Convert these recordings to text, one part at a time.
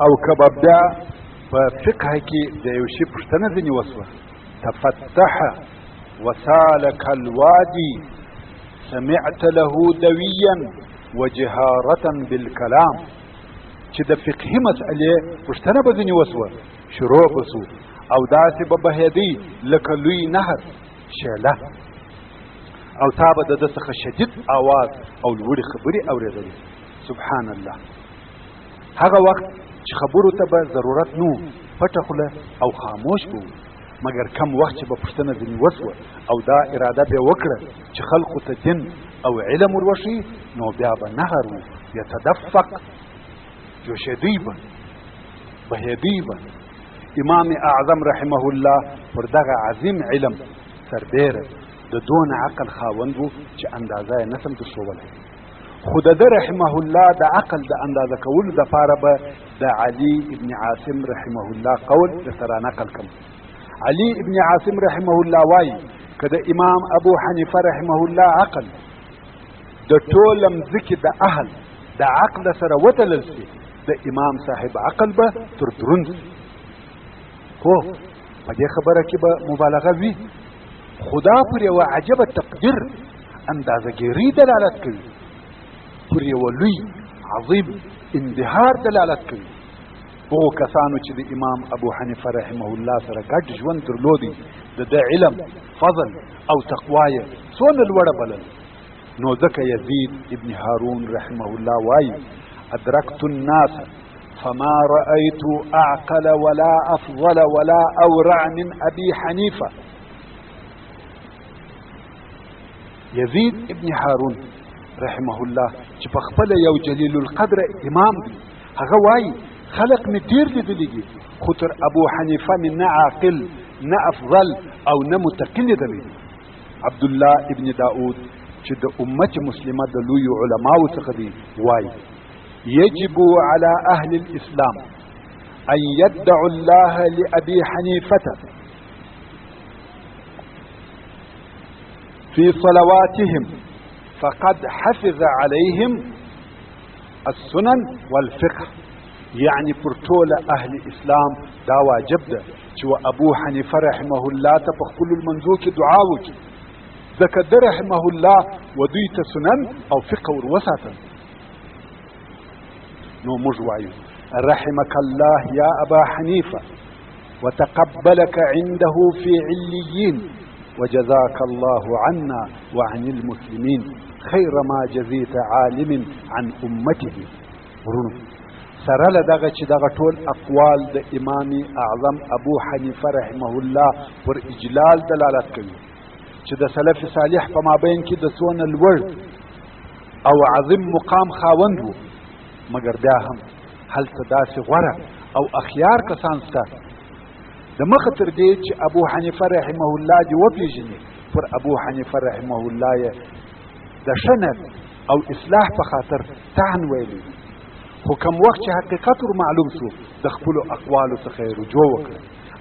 او که به بیا په فقه کې د یو شي پوښتنه ځینې وسوه، تفتح وسالک الوادي سمعت له دويا وجهارة بالکلام، چې د فقهي مسئلې پوښتنه به ځینې وسوه، شروع به سو او داسې به بهېدی لکه لوی نهر شیله، او تا به د ده څخه شدید آواز او لوړې خبرې اورېدلې. سبحان الله. هغه وخت چې خبرو ته به ضرورت نو، پټه خوله او خاموش به وو، مګر کم وخت چې به پوښتنه ځینې وسوه او دا اراده به وکړه چې خلقو ته دین او علم وروښي، نو بیا به نهر وو، یتدفق، جوشېدی به، بهېدی به. امام اعظم رحمه الله پر دغه عظیم علم سربېره د دونه عقل خاوند وو چې اندازه یې نسم درښوولی. خو د ده رحمه الله د عقل د اندازه کولو دپاره به د علي ابن عاصم رحمه الله قول درته را نقل کړم. علي ابن عاصم رحمه الله وایي که د امام ابو حنیفه رحمه الله عقل د ټوله مځکې د اهل د عقل سره وتلل سي، د امام صاحب عقل به تر دروند سي. هو، په دې خبره کې به مبالغه وي، خدا پر یوه عجبه تقدیر اندازهګیري دلالت کوي، پر یوه لوی عظیم انبهار دلالت کوي. هغو کسانو چې د امام ابو حنیفه رحمه الله سره ګډ ژوند درلودی، د ده علم، فضل او تقوا یې څونه لوړه بلل. نو ځکه یزید ابن هارون رحمه الله وایي: ادرکت الناس فما رأيت أعقل ولا أفضل ولا أورع من أبي حنيفة. يزيد ابن هارون رحمه الله چې په خپل یو جلیل القدر امام دی، هغه وایي خلق مې ډېر لیدلي دي، خو تر ابو حنیفه مې نه عاقل، نه افضل او نه متقي لیدلی دی. عبد الله ابن داود چې د امت مسلمه د لویو علماو څخه دی وایي: يجب على أهل الإسلام أن يدعوا الله لأبي حنيفة في صلواتهم فقد حفظ عليهم السنن والفقه. يعني پر ټوله اهل اسلام دا واجب ده چې و ابو حنیفه رحمه الله ته په خپلو لمنځو کې دعا وکړي، ځکه ده رحمه الله و دوی ته سنن او فقه ور وساتل. نو موږ وایو: رحمك الله يا أبا حنيفة وتقبلك عنده في عليين وجزاك الله عنا وعن المسلمين خير ما جزيت عالم عن أمته. ورونو، سره له دغه چې دغه ټول اقوال د امام اعظم ابو حنیفه رحمه الله پر اجلال دلالت کوي چې د سلف صالح په مابین کې د څونه لوړ او عظیم مقام خاوند وو، مګر بیا هم هلته داسې غوره او اخیار کسان سته. د مخه تر دې چې ابو حنیفه رحمه الله دې وپېژني، پر ابو حنیفه رحمه الله یې د ښه نیت او اصلاح په خاطر طعن ویلی دی، خو کم وخت چې حقیقت ور معلوم سو، د خپلو اقوالو څخه یې رجوع وکړه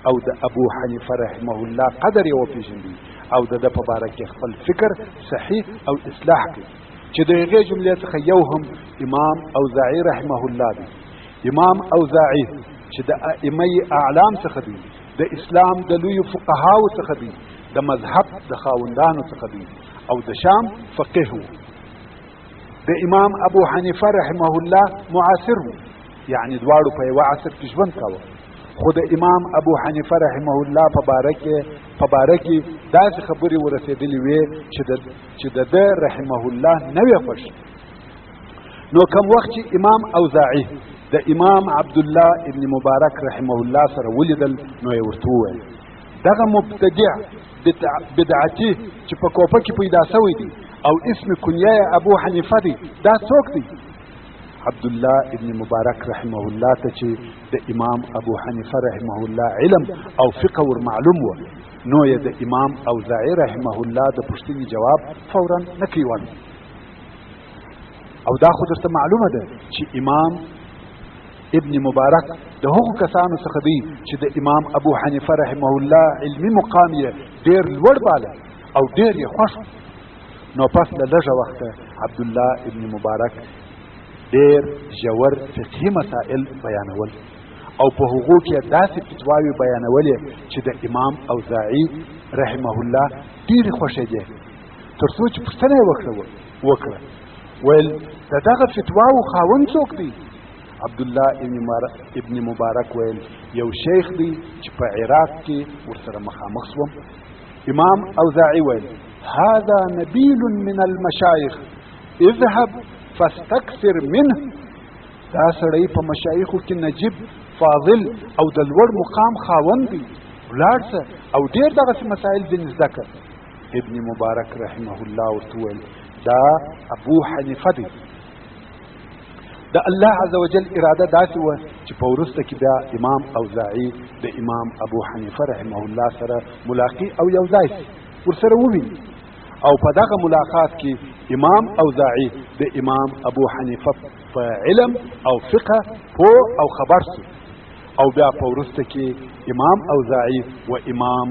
او د ابو حنیفه رحمه الله قدر یې وپېژندی او د ده په باره کې خپل فکر صحیح او اصلاح کړي، چې د هغې جملې څخه یو هم امام اوزاعي رحمه الله دی. امام اوزاعي چې د ائمه اعلام څخه دی، د اسلام د لویو فقهاو څخه دی، د مذهب د خاوندانو څخه دی او د شام فقيه وو. د امام ابو حنیفه رحمه الله معاصر وو، یعنی دواړو په یوه عصر کې ژوند کاوه. خو د امام ابو حنیفه رحمه الله په باره کې داسې خبرې ورسېدلې وې چې د ده رحمه الله نه وې خوښ. نو کم وخت چې امام اوزاعي د امام عبد الله ابن مبارک رحمه الله سره ولیدل، نو یې ورته وویل: دغه مبتدع بدعتي چې په کوفه کې پیدا شوی دی او اسم کنیه یې ابو حنیفه دی، دا څوک دی؟ عبد الله ابن مبارک رحمه الله ته چې د امام ابو حنیفه رحمه الله علم او فقه ور معلوم و، نو یې د امام اوزاعي رحمه الله د پوښتنې جواب فورا نه کوي. او دا خو درته معلومه ده چې امام ابن مبارک د هغو کسانو څخه دی چې د امام ابو حنیفه رحمه الله علمي مقام یې ډېر لوړ باله او ډېر یې خوښ. نو پس له لږه وخته عبدالله ابن مبارک ډېر ژور فقهي مسائل بیانول او په هغو کې داسې فتواوې بیانولې چې د امام اوزاعي رحمه الله ډېرې خوښېدې، تر څو چې پوښتنه یې وکړه ویل د دغه فتواو خاوند څوک دی؟ عبدالله ابن مبارک ویل یو شیخ دی چې په عراق کې ورسره مخامخ سوم. امام اوزاعي ویل هذا نبيل من المشايخ اذهب فاستكثر منه. دا سړی په مشایخو کې نجیب، فاضل او د لوړ مقام خاوند دی، ولاړ سه او ډېر دغسې مسایل ځینې زده کړه. ابن مبارک رحمه الله ورته وویل دا ابو حنیفه دی. د الله عز وجل اراده داسې وه چې په وروسته کې بیا امام اوزاعي د امام ابو حنیفه رحمه الله سره ملاقي او یو ځای سي ورسره وویني، او په دغه ملاقات کې امام اوزاعي د امام ابو حنیفه په علم او فقه پوه او خبر سو. او بیا په وروسته کې امام اوزاعي و امام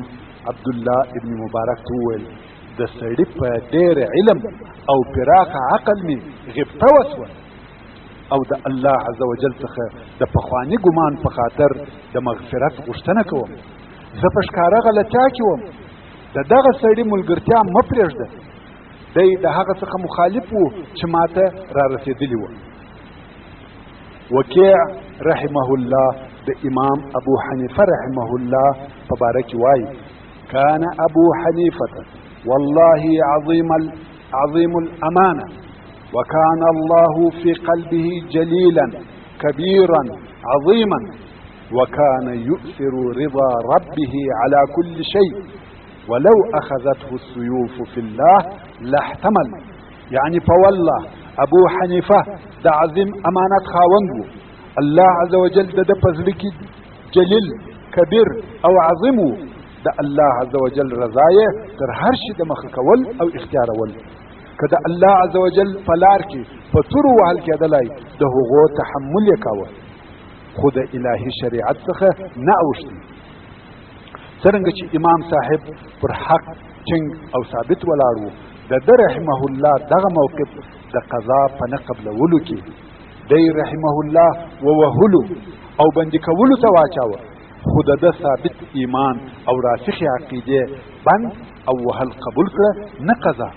عبدالله ابن مبارک ته وویل د سړي په ډېر علم او پراخه عقل مې غبطه وسوه او د الله عز وجل څخه د پخواني ګمان په خاطر د مغفرت غوښتنه کوم. زه په ښکاره غلطیا کې وم، د دغه سړي ملګرتیا مه پرېږده. دی د هغه څخه مخالف و چې ماته را رسېدلي وه. وکیع رحمه الله د امام ابو حنیفه رحمه الله په باره کې وایي كان أبو حنيفة والله عظيم الأمانة، وكان الله في قلبه جليلا كبيرا عظيما، وكان يؤثر رضا ربه على كل شيء، ولو أخذته السيوف في الله لاحتمل. يعني فوالله أبو حنيفة د عظيم أمانة خاوند، الله عز وجل د په زړه کې جلیل کبیر او عظیم و، د الله عز وجل رضا یې تر هر شي د مخه کول او اختیارول. که د الله عز وجل په لار کې په تورو وهل کېدلی د هغو تحمل یې کاوه، خو د الهي شریعت څخه نه اوښتي. څرنګه چې امام صاحب پر حق ټینګ او ثابت ولاړ و، د ده رحمه الله دغه موقف د قضا په نه قبلولو کې دی رحمه الله ووهلو او بندي کولو ته واچاوه، خو د ده ثابت ایمان او راسخې عقیدې بند او وهل قبول کړه نه قضا.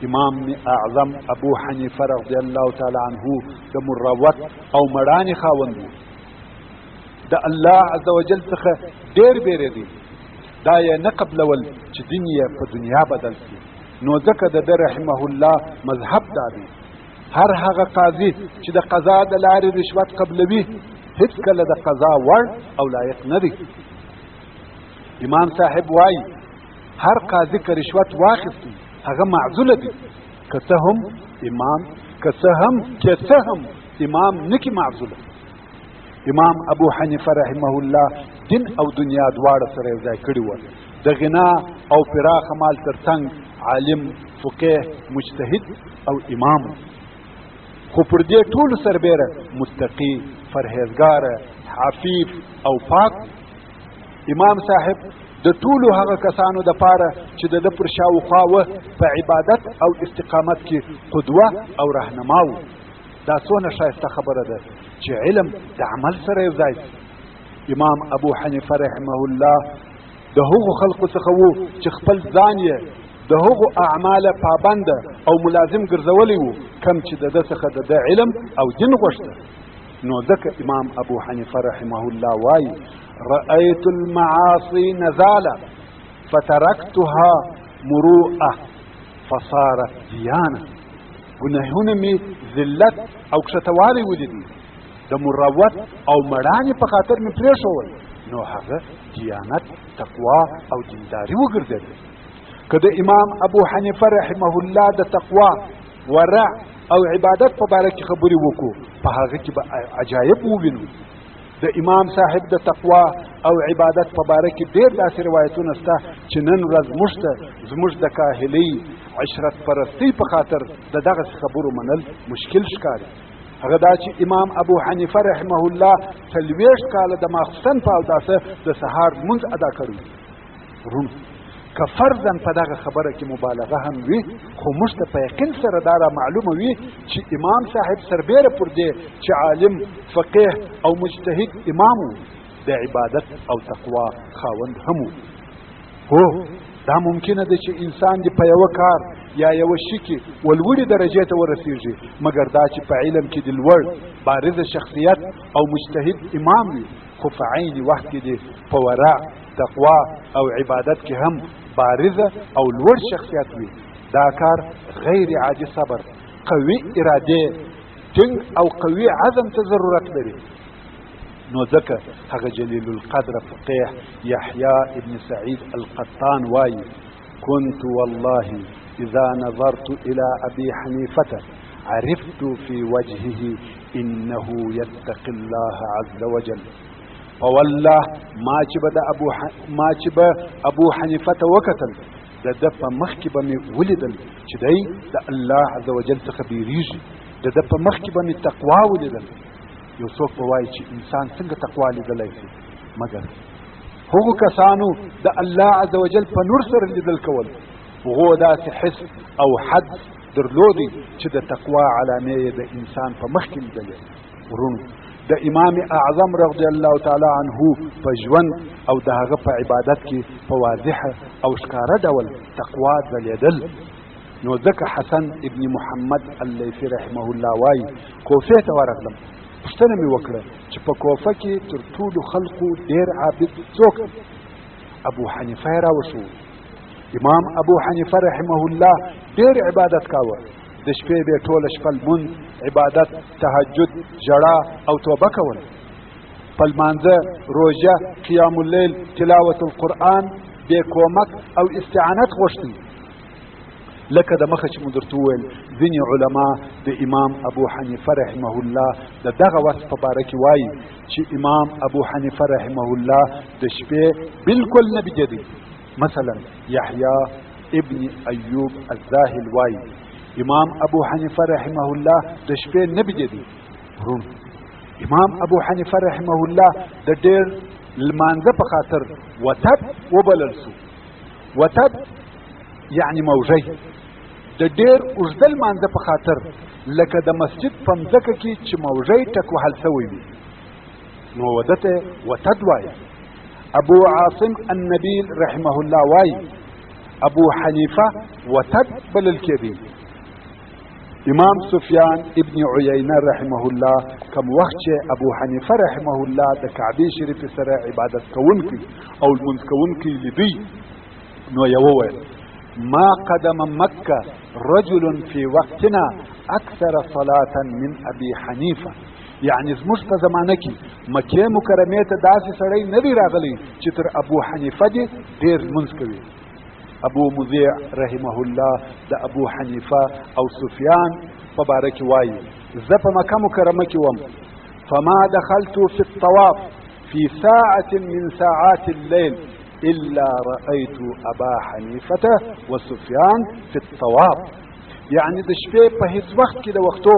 امام اعظم ابو حنیفه رضی الله تعالی عنه د مروت او مړانې خاوند و، د الله عز وجل څخه ډېر بیرېدی، دا یې نه قبلول چې دین یې په دنیا بدل سي. نو ځکه د ده رحمه الله مذهب دا دی هر هغه قاضي چې د قضا د لارې رشوت قبلوي هیڅکله د قضا وړ او لایق نه دی. امام صاحب وایي هر قاضي که رشوت واخیستی هغه معزوله دی، که څه هم امام نه کې معزوله. امام ابو حنیفه رحمه الله دین او دنیا دواړه سره یو ځای کړي وه، د غنا او پراخه مال ترڅنګ عالم، فقیه، مجتهد او امام، خو پر دې ټولو سربېره متقي، پرهېزګاره، عفیف او پاک. امام صاحب د ټولو هغه کسانو دپاره چې د ده پر شاوخوا وه په عبادت او استقامت کې قدوه او رهنما و. دا څونه ښایسته خبره ده چې علم د عمل سره یو ځای سي. امام ابو حنیفه رحمه الله د هغو خلقو څخه وو چې خپل ځان یې د هغو اعمال پابند او ملازم ګرځولی وو کم چې د ده څخه د ده علم او دین غوښته. نو ځکه امام ابو حنیفه رحمه الله وایي رأيت المعاصي نزالا فتركتها مروءة فصارت ديانة. ګناهونه مې ذلت او کښتهوالی ولیدی، د مروت او مړانې په خاطر مې پرېښول، نو هغه دیانت، تقوا او دینداري وګرځېده. که د امام ابو حنیفه رحمه الله د تقوا، ورع او عبادت په باره کې خبرې وکړو په هغه کې به عجایب ووینو. د امام صاحب د تقوا او عبادت په باره کې ډېر داسې روایتونه شته چې نن ورځ موږ ته زموږ د کاهلۍ عشرت پرستۍ په خاطر د دغسې خبرو منل مشکل ښکاري. هغه دا چې امام ابو حنیفه رحمه الله 40 کاله د ماخستن په اوداسه د سهار لمونځ ادا کړی. وروڼو، که فرضاً په دغه خبره کې مبالغه هم وي، خو موږ ته په یقین سره دا را معلومه وي چې امام صاحب سربېره پر دې چې عالم، فقیه او مجتهد امام و، د عبادت او تقوا خاوند هم و. هو، دا ممکنه ده چې انسان دې په یوه کار یا یوه شي کې ولوړې درجې ته ورسیږي، مګر دا چې په علم کې دې لوړ بارز شخصیت او مجتهد امام وي، خو په عین وخت کې دې په ورع، تقوا او عبادت کې هم بارزه او لوړ شخصیت وي، دا کار غیر عادي صبر، قوي ارادې، ټینګ او قوي عزم ته ضرورت لري. نو ځکه هغه جلیل القدر فقیه یحیی ابن سعید القطان وایي: كنت والله إذا نظرت إلى أبي حنيفة عرفت في وجهه إنه يتقي الله عز وجل. فوالله ما چې به ما چې به ابو حنیفه ته وکتل، د ده په مخ کې به مې ولیدل چې دی د الله عز وجل څخه بیریږي، د ده په مخ کې به مې تقوا ولیدل. یو څوک به وایي چې انسان څنګه تقوا لیدلی شي؟ مګر هغو کسانو د الله عز وجل په نور سره لیدل کول، هغو داسې حس او حد درلودی چې د تقوا علامې یې د انسان په مخ کې لیدلې. وروڼو، د امام اعظم رضی الله تعالی عنه په ژوند او د هغه په عبادت کې په واضحه او ښکاره ډول تقوا ځلېدل. نو ځکه حسن ابن محمد اللیثي رحمه الله وایي: کوفې ته ورغلم، پوښتنه مې وکړه چې په کوفه کې تر ټولو خلقو ډېر عابد څوک دی؟ ابو حنیفه یې راوښوو. امام ابو حنیفه رحمه الله ډېر عبادت کاوه، د شپې به ټوله شپه لمونځ، عبادت، تهجد، ژړا او توبه کول. په لمانځه، روژه، قیام اللیل، تلاوت القرآن بې کومک او استعانت غوښتی. لکه د مخه چې مو درته وویل، ځینې علما د امام ابو حنیفه رحمه الله د دغه وصف په باره کې وایي چې امام ابو حنیفه رحمه الله د شپې بالکل نه بیدېدی. مثلا یحیی ابن ایوب الزاهل وایي امام ابو حنیفه رحمه الله د شپې نه بیدېدی. وروڼو، امام ابو حنیفه رحمه الله د ډېر لمانځه په خاطر وتد وبلل سو. وتد یعنی موژی، د ډېر اوږده لمانځه په خاطر لکه د مسجد په مځکه کې چې موژی ټک وهل سوی وي، نو وده ته وتد وایي. ابو عاصم النبیل رحمه الله وایي ابو حنیفه وتد بلل کېدی. امام سفیان ابن عیینه رحمه الله کوم وخت چې ابو حنیفه رحمه الله د کعبې شریفې سره عبادت کوونکی او لمونځ کوونکی لیدی، نو یې وویل: ما قدم مکه رجل في وقتنا اکثر صلاة من ابي حنیفه. یعنی زموږ په زمانه کې مکې مکرمې ته داسې سړی نه دی راغلی چې تر ابو حنیفه دې ډېر لمونځ کوي. ابو مذیع رحمه الله د ابو حنیفه او سفیان په باره کې وایي: زه په مکه مکرمه کې وم، فما دخلت في الطواف في ساعة من ساعات الليل إلا رأيت أبا حنیفة وسفیان في الطواف. یعنی د شپې په هیڅ وخت کې د وختو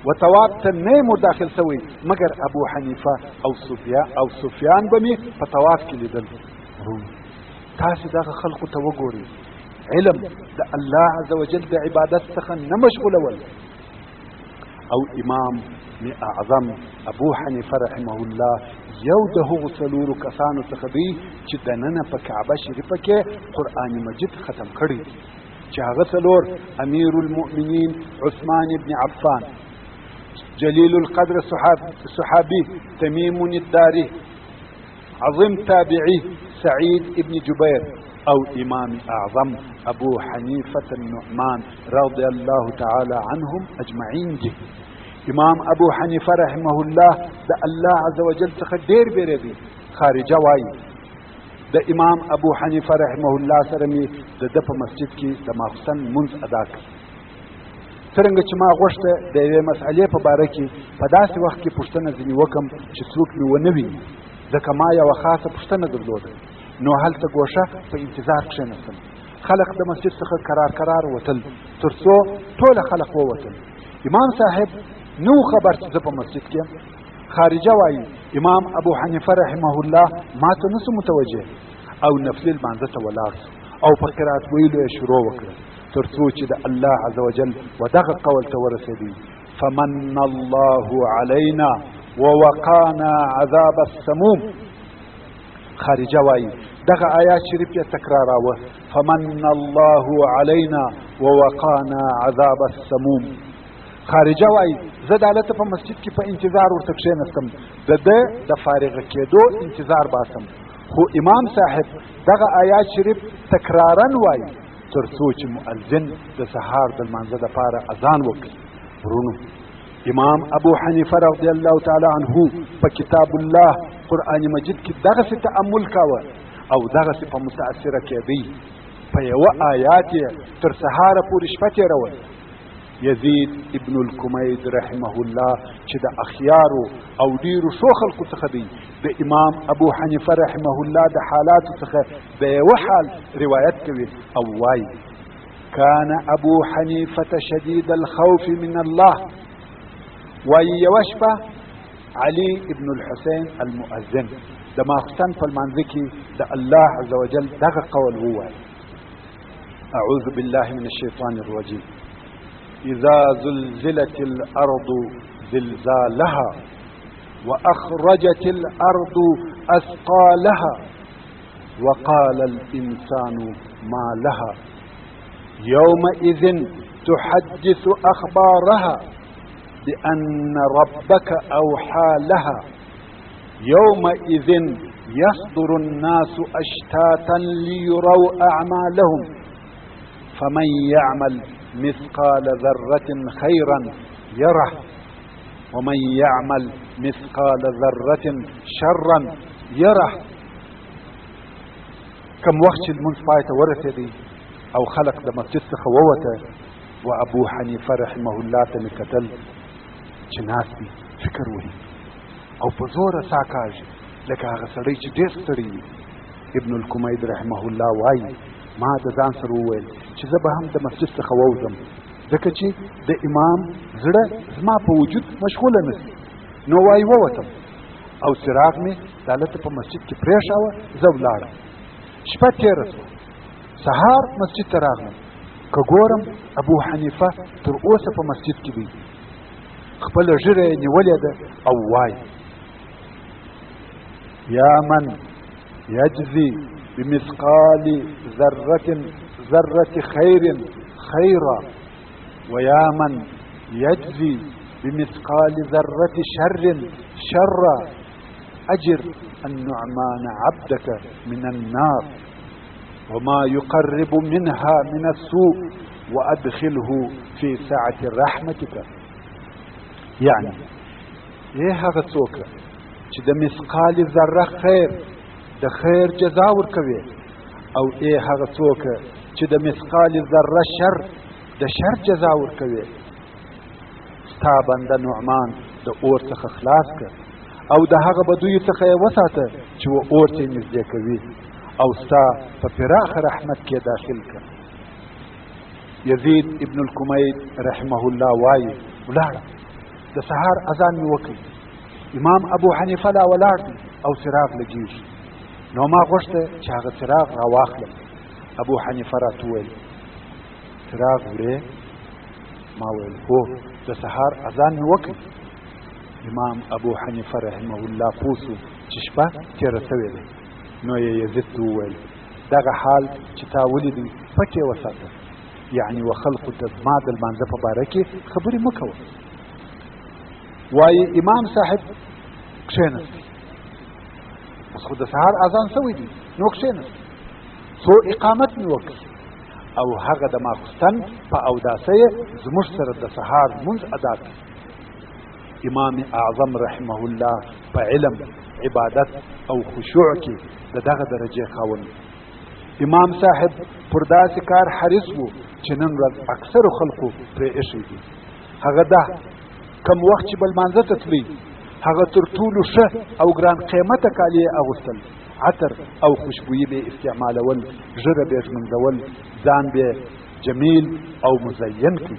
و طواف ته نه یم داخل سوی، مګر ابو حنیفه او سفیان به مې په طواف کې لیدل. تاسې دغه خلقو ته وګورئ، علم د الله عز وجل د عبادت څخه نه مشغولول. او امام اعظم ابو حنیفه رحمه الله یو د هغو څلورو کسانو څخه دی چې دننه په کعبه شریفه کې قرآن مجید ختم کړی، چې هغه څلور امیر المؤمنین عثمان ابن عفان، جلیل القدر صحابي تمیم الداري، عظیم تابعي سعید ابن جبیر، او امام اعظم ابو حنیفة النعمان رضی الله تعالی عنهم اجمعین دي. امام ابو حنیفه رحمه الله د الله عز وجل څخه ډېر بیرېدی. خارجه وایي د امام ابو حنیفه رحمه الله سره مې د ده په مسجد کې د ماخستن لمونځ ادا کړ. څرنګه چې ما غوښته د یوې مسئلې په باره کې په داسې وخت کې پوښتنه ځینې وکم چې څوک مې ونه ویني، ځکه ما یوه خاصه پوښتنه درلوده، نو هلته ګوښه په انتظار کښېناستم. خلق د مسجد څخه کرار کرار وتل تر څو ټوله خلق ووتل. امام صاحب نو خبر چې زه په مسجد کې یم. خارجه وایي امام ابو حنیفه رحمه الله ما ته نسو متوجه او نفلي لمانځه ته ولاړ سو او په قرائت ویلو یې شروع وکړه تر څو چې د الله عز وجل و دغه قول ته ورسېدی: فمن الله علينا ووقانا عذاب السموم. خارجه وایي دغه آیات شریف یې تکراراوه: فمن الله علينا ووقانا عذاب السموم. خارجه وایي زه د هلته په مسجد کې په انتظار ورته کښېناستم، د ده د فارغه کېدو انتظار باسم، خو امام صاحب دغه آیات شریف تکرارا وایي تر څو چې مؤذن د سهار د لمانځه دپاره اذان وکړي. ورونو، امام ابو حنیفه رضی الله تعالی عنه په کتاب الله قرآن مجید کې دغسې تأمل کاوه او دغسې په متاثره کېدی، په یوه آیات یې تر سهاره پورې شپه تېرول. یزید ابن الکمید رحمه الله چې د اخیارو او ډیرو ښو خلکو څخه دی، د امام ابو حنیفه رحمه الله د حالاتو څخه د یوه حال روایت کوي او وایي: كان ابو حنیفه شدید الخوف من الله. وایي یوه شپه علي ابن الحسین المؤذن د ماخستن په لمانځه کې د الله عز وجل دغه قول ووایي: أعوذ بالله من الشيطان الرجيم، إذا زلزلت الأرض زلزالها وأخرجت الأرض أثقالها وقال الإنسان ما لها يومئذ تحدث أخبارها بأن ربك أوحى لها يومئذ يصدر الناس أشتاتا ليروا أعمالهم فمن يعمل مثقال ذرة خيرا يره ومن يعمل مثقال ذرة شرا يره. کم وخت چې لمونځ پای ته ورسېدی او خلق د مسجد څخه ووته، و ابو حنیفه رحمه الله ته مې کتل چې ناست دي، فکر وهي او په زوره ساه کاږي لکه هغه سړی چې ډېر ستړی وي. ابن الکمید رحمه الله وایي ما د ځان سره وویل چې زه به هم د مسجد څخه ووځم، ځکه چې د امام زړه زما په وجود مشغوله نه سي. نو وایي ووتم او څراغ مې د هلته په مسجد کې پرېښاوه، زه ولاړم. شپه تېره سوه، سهار مسجد ته راغلم، که ګورم ابو حنیفه تر اوسه په مسجد کې دی، خپله ږیره یې نیولې ده او وایي: یا من يجزي بمثقال ذرة ذرة خير خيرا ويا من يجزي بمثقال ذرة شر شرا أجر النعمان عبدك من النار وما يقرب منها من السوء وأدخله في سعة رحمتك. يعني ايه هغه څوک چې د مثقال ذره خیر د خیر جزا ورکوي، او اے هغه څوک چې د مثقال ذره شر د شر جزا ورکوي، ستا بنده نعمان د اور څخه خلاص کړه او د هغه بدویو څخه یې وساته چې و اور ته نږدې کوي، او ستا په پراخه رحمت کې داخل کړه. یزید ابن الکمید رحمه الله وایي ولاړه د سهار اذان مې وکړ، امام ابو حنیفه لا ولاړ دی او څراغ لګېږي، نو ما غوښته چې هغه څراغ راواخلم. ابو حنیفه راته وویل څراغ وړې؟ ما ویل هو، د سهار اذان مې وکړ. امام ابو حنیفه رحمه الله پوه سو چې شپه تېره سوې ده، نو یې یزید ته وویل دغه حال چې تا ولیدی پټ یې وساته، یعنې و خلقو ته زما د لمانځه په باره کې خبرې مه کوه. وایي امام صاحب کښېنستی، اوس خو د سهار اذان سوی دی، نو کښېنست، څو اقامت مې وکړ او هغه د ماخستن په اوداسه یې زموږ سره د سهار لمونځ ادا کړ. امام اعظم رحمه الله په علم، عبادت او خشوع کې د دغه درجې خاوند. امام صاحب پر داسې کار حریص وو چې نن ورځ اکثرو خلکو پرې ایښی دي. هغه دا کم وخت چې بل مانځه ته تللی، هغه تر ټولو ښه او ګران قیمته کالي یې اغوستل، عطر او خوشبویي به استعمالول، ږیره به یې ږمنځول، ځان به جمیل او مزین کړي.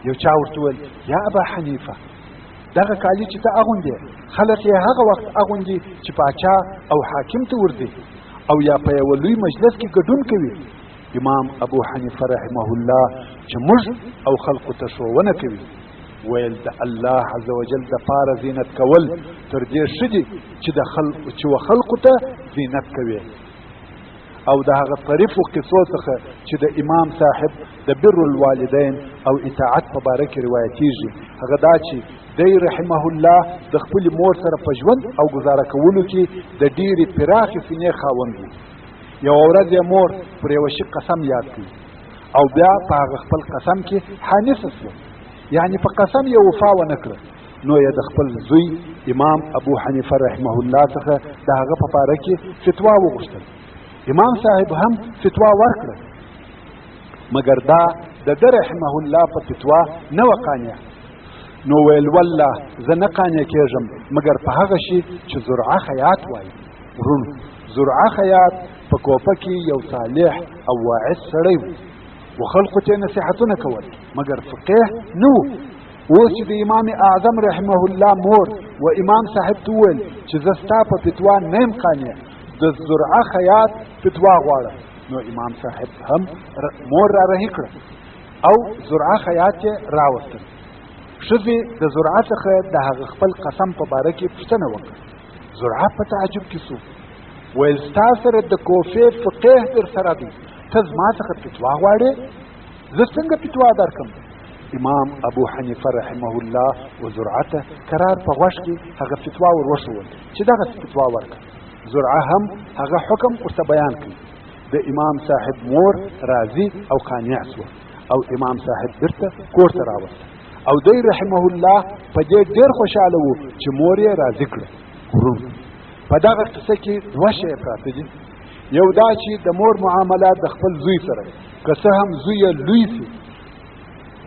یو چا ورته وویل یا ابا حنیفه، دغه کالي چې ته اغوندې خلک یې هغه وخت اغوندي چې پاچا او حاکم ته ورځي، او یا په یوه لوی مجلس کې ګډون کوي. امام ابو حنیفه رحمه الله چې موږ او خلقو ته ښوونه کوي، ویل د الله عز وجل د پاره زینت کول تر دې ښه دي چې د خلق چې و خلقو ته زینت کوي. او د هغه طریفو قصو څخه چې د امام صاحب د بر الوالدین او اطاعت په باره کې روایتیږي، هغه دا چې دی رحمه الله د خپلې مور سره په ژوند او ګزاره کولو کې د ډېرې پراخې سینې خاوند و. یوه ورځ یې مور پر یوه شي قسم یاد کړ او بیا په هغه خپل قسم کې حانثه سوه، یعنې په قسم یې وفا ونه کړه. نو یې د خپل زوی امام ابو حنیفه رحمه الله څخه د هغه په باره کې فتوا وغوښتل. امام صاحب هم فتوا ورکړه، مګر دا د ده رحمه الله په فتوا نه وه قانع. نو ویل والله زه نه قانع کېږم مګر په هغه شي چې زرعه خیاط وایي. وروڼو، زرعه خیاط په کوفه کې یو صالح او واعظ سړی و، و خلقو ته نصیحتونه کول، مګر فقیه نه و. اوس چې د امام اعظم رحمه الله مور و امام صاحب ته وویل چې زه ستا په فتوا نه یم قانع، د زرعه خیاط فتوا غواړم، نو امام صاحب هم مور را رهي کړه او زرعه خیاط یې راوستل. ښځې د زرعه څخه د هغه خپل قسم په باره کې پوښتنه وکړه. زرعه په تعجب کې سو، ویل ستا سره د کوفې فقیه در سره دی، ته زما څخه فتوا غواړې؟ زه څنګه فتوا درکم؟ امام ابو حنیفه رحمه الله و زرعه ته کرار په غوږ کې هغه فتوا ور وښول چې دغسې فتوا ورکړه. زرعه هم هغه حکم ورته بیان کړ. د امام صاحب مور راضي او قانع سوه او امام صاحب بیرته کور ته راوسته او دی رحمه الله په دې ډېر خوشحاله و چې مور یې راضي کړه. وروڼو، په دغه قصه کې دوه شیه پراته دي. یو دا چې د مور معامله د خپل زوی سره، که څه هم زوی یې لوی سي،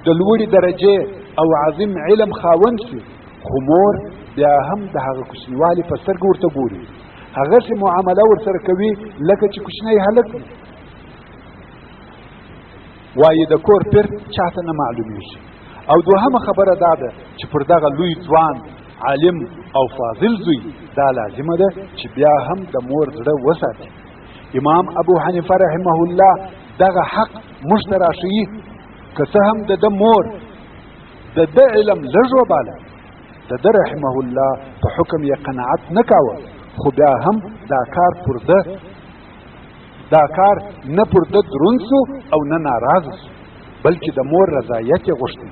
د لوړې درجې او عظیم علم خاوند سي، خو مور بیا هم د هغه کوچنیوالي په سترګه ورته ګوري، هغسې معامله ورسره کوي لکه چې کوچنی هلک وي. وایي د کور پیر چاته نه معلومیږي. او دوهمه خبره دا ده چې پر دغه لوی ځوان عالم او فاضل زوی دا لازمه ده چې بیا هم د مور زړه وساتي. امام ابو حنیفه رحمه الله دغه حق موږ ته راښیي، که څه هم د ده مور د ده علم لږ وباله، د ده رحمه الله په حکم یې قناعت نه کاوه، خو بیا هم دا کار پر ده دا کار نه پر ده دروند سو او نه ناراضه سو، بلکې د مور رضایت یې غوښتی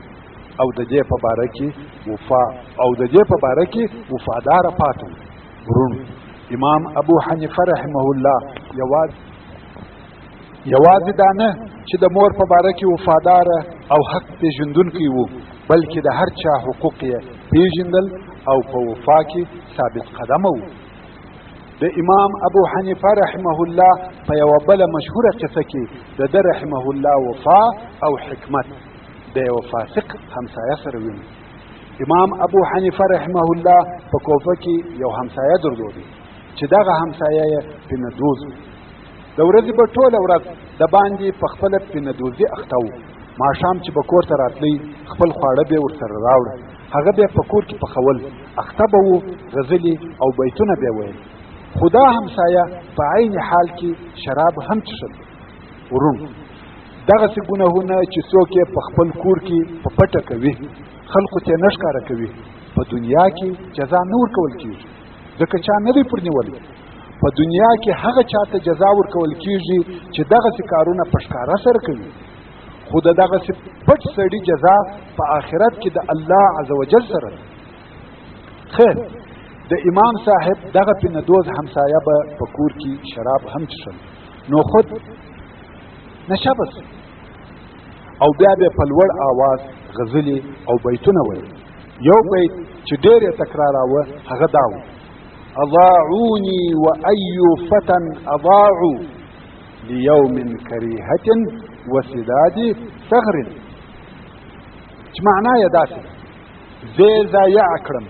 او د دې په باره کې وفا او د دې په باره کې وفاداره پاتې و. وروڼو، امام ابو حنیفه رحمه الله یوازې دا نه چې د مور په باره کې وفاداره او حق پېژندونکی و، بلکې د هر چا حقوق یې پېژندل او په وفا کې ثابت قدمه و. د امام ابو حنیفه رحمه الله په یوه بله مشهوره قصه کې د ده رحمه الله وفا او حکمت د یوه فاسق همسایه سره ویني. امام ابو حنیفه رحمه الله په کوفه کې یو همسایه درلود چې دغه همسایه یې پنځوس و. د ورځې به ټوله ورځ د باندې په خپله پنځوزي اخته و. ماښام چې به کور ته راتلی خپل خواړه به ورسره راوړه، هغه به په کور کې پخول، اخته به و، غزلې او بیتونه به ویل. خو دا همسایه په عین حال کې شراب هم څښل. وروڼو، دغسې ګناهونه چې څوک یې په خپل کور کې په پټه کوي، خلکو ته نه ښکاره کوي، په دنیا کې جزا نه ورکول کېږي، ځکه چا نه دی پر نیولی. په دنیا کې هغه چاته جزا ورکول کېږي چې دغسې کارونه په ښکاره سره کوي، خو د دغسې پټ سړي جزا په آخرت کې د الله عز وجل سره ده. خیر، د امام صاحب دغه پنځوس همسایه به په کور کې شراب هم څښل، نو خود نشه به سو او بیا به په لوړ آواز غزلې او بیتونه ویل. یو بیت چې ډېر یې تکراراوه هغه دا و: اضاعوني وأي فتى اضاعوا ليوم كريهة وسداد ثغر. چې معنا یې داسې ده: زه یې ضایع کړم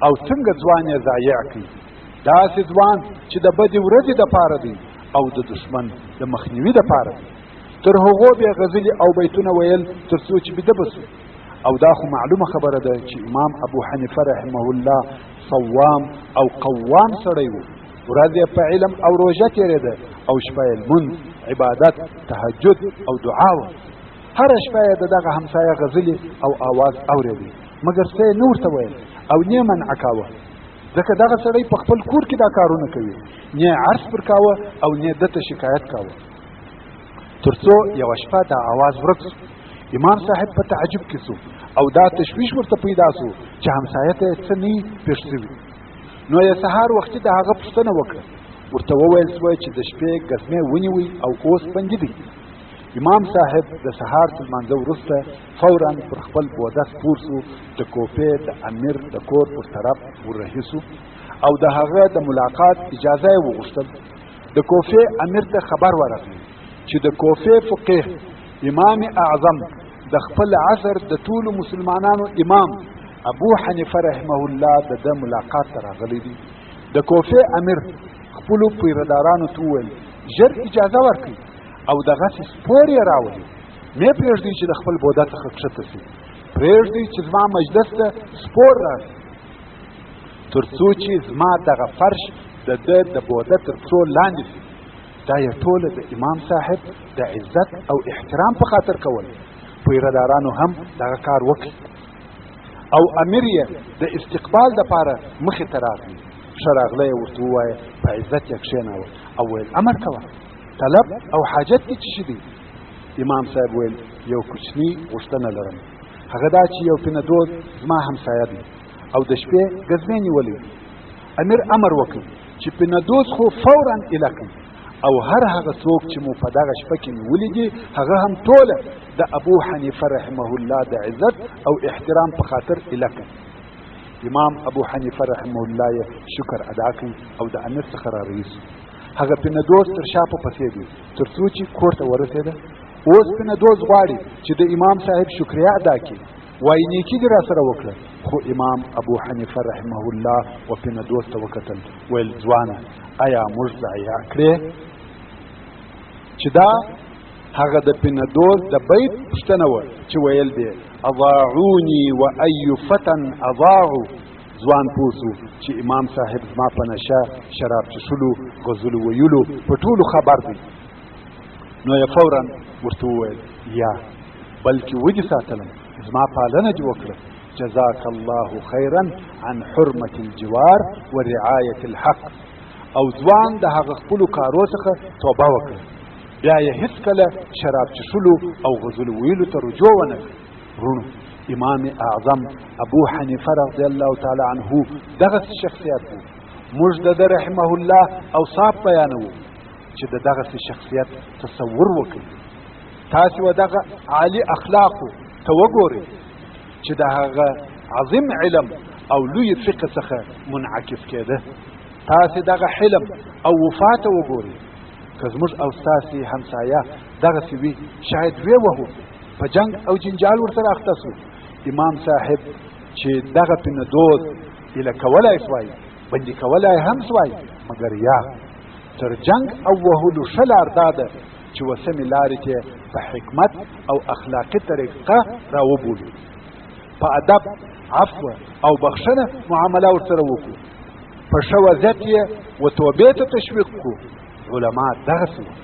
او څنګه ځوان یې ضایع کړي، داسې ځوان چې د بدې ورځې دپاره دی او د دښمن د مخنیوي دپاره دی. تر هغو بیا غزلې او بیتونه ویل تر څو چې بیده به سو. او دا خو معلومه خبره ده چې امام ابو حنیفه رحمه الله صوام او قوام سړی و. ورځ یې په علم او روژه تېرېده او شپه یې لمونځ، عبادت، تهجد او دعا وه. هره شپه یې د دغه همسایه غزلې او آواز اورېدی، مګر څه یې نه ورته ویل او نه منع کاوه، ځکه دغه سړی په خپل کور کې دا کارونه کوي، نه عرض پر کاوه او نه ده ته شکایت کاوه. تر څو یوه شپه دا آواز ورک سو. امام صاحب په تعجب کې سو او دا تشویش ورته پیدا سو چې همسایه ته یې څه نه پېښ سوي. نو یې سهار وختي د هغه پوښتنه وکړه، ورته وویل سوه چې د شپې ګزمې ونیوی او اوس بندي دی. امام صاحب د سهار تر لمانځه وروسته فورا پر خپل بوده سپور سو، د کوفې د امیر د کور پر طرف ورهي سو او د هغه د ملاقات اجازه یې وغوښتل. د کوفې امیر ته خبر ورغی چې د کوفې فقیه امام اعظم د خپل عصر د ټولو مسلمانانو امام ابو حنیفه رحمه الله د ده ملاقات ته راغلی دی. د کوفې امیر خپلو پیردارانو ته وویل، ژر اجازه ورکړئ او دغسې سپور یې راولي، مې پرېږدئ چې د خپل بوده څخه کښته سي، پرېږدئ چې زما مجلس ته سپور راشي، تر څو چې زما دغه فرش د ده د بوده تر پښو لاندې سي. دا یې ټوله د امام صاحب د عزت او احترام په خاطر کول. پیردارانو هم دغه کار وکړ او امیر یې د استقبال دپاره مخې ته راغی. ښه راغلی یې ورته ووایه، په عزت یې کښېناوه او ویل، امر کوه، طلب او حاجت دې څه دی؟ امام صاحب ویل، یو کوچنی غوښتنه لرم، هغه دا چې یو پنه دوز زما همسایه دی او د شپې ګزمې نیولی دی. امیر امر وکړ چې پنه دوز خو فورا ایله کړئ او هر هغه څوک چې مو په دغه شپه کې نیولي دي هغه هم ټوله د ابو حنیفه رحمه الله د عزت او احترام په خاطر ایله کړئ. امام ابو حنیفه رحمه الله یې شکر ادا کړ او د امیر څخه را رهي سو. هغه پنه دوز تر شا په پسې دی تر څو چې کور ته ورسېده. اوس پنه دوز غواړي چې د امام صاحب شکریه ادا کړي، وایي نیکي دې راسره وکړه. خو امام ابو حنیفه رحمه الله و پنه دوز ته وکتل، ویل، ځوانه آیا موږ ضایع کړې؟ چې دا هغه د پنه دوز د بیت پوښتنه وه چې ویل دې، اضاعوني و ای فتن اضاعو. ځوان پوه سو چې امام صاحب زما په نشه، شراب چښلو، غزلو ویلو په ټولو خبر دی، نو یې فورا ورته وویل، یا بلکې ودې ساتلم، زما پالنه دې وکړه، جزاک الله خیرا عن حرمة الجوار ورعایة الحق. او ځوان د هغه خپلو کارو څخه توبه وکړه، بیا یې هیڅکله شراب چښلو او غزلو ویلو ته رجوع ونه کړه. وروڼو، امام اعظم ابو حنیفه رضی الله تعالی عنه دغسې شخصیت و. موږ د ده رحمه الله اوصاف بیانوو چې د دغسې شخصیت تصور وکړئ. تاسې و دغه عالي اخلاقو ته وګورئ چې د هغه عظیم علم او لوی فقه څخه منعکس کېده. تاسې دغه حلم او وفا ته وګورئ. که زموږ او ستاسې همسایه دغسې وي، شاید ویې وهو، په جنګ او جنجال ورسره اخته سو. امام صاحب چې دغه پنه دوز ایله کولای سوای، بندي کولای هم سوای، مګر یا تر جنګ او وهلو ښه لار دا ده چې وسمې لارې ته په حکمت او اخلاقي طریقه راوبولو، په ادب، عفو او بخښنه معامله ورسره وکړو، په ښه وضعیت یې و توبې ته تشویق کړو. علما دغسې وه،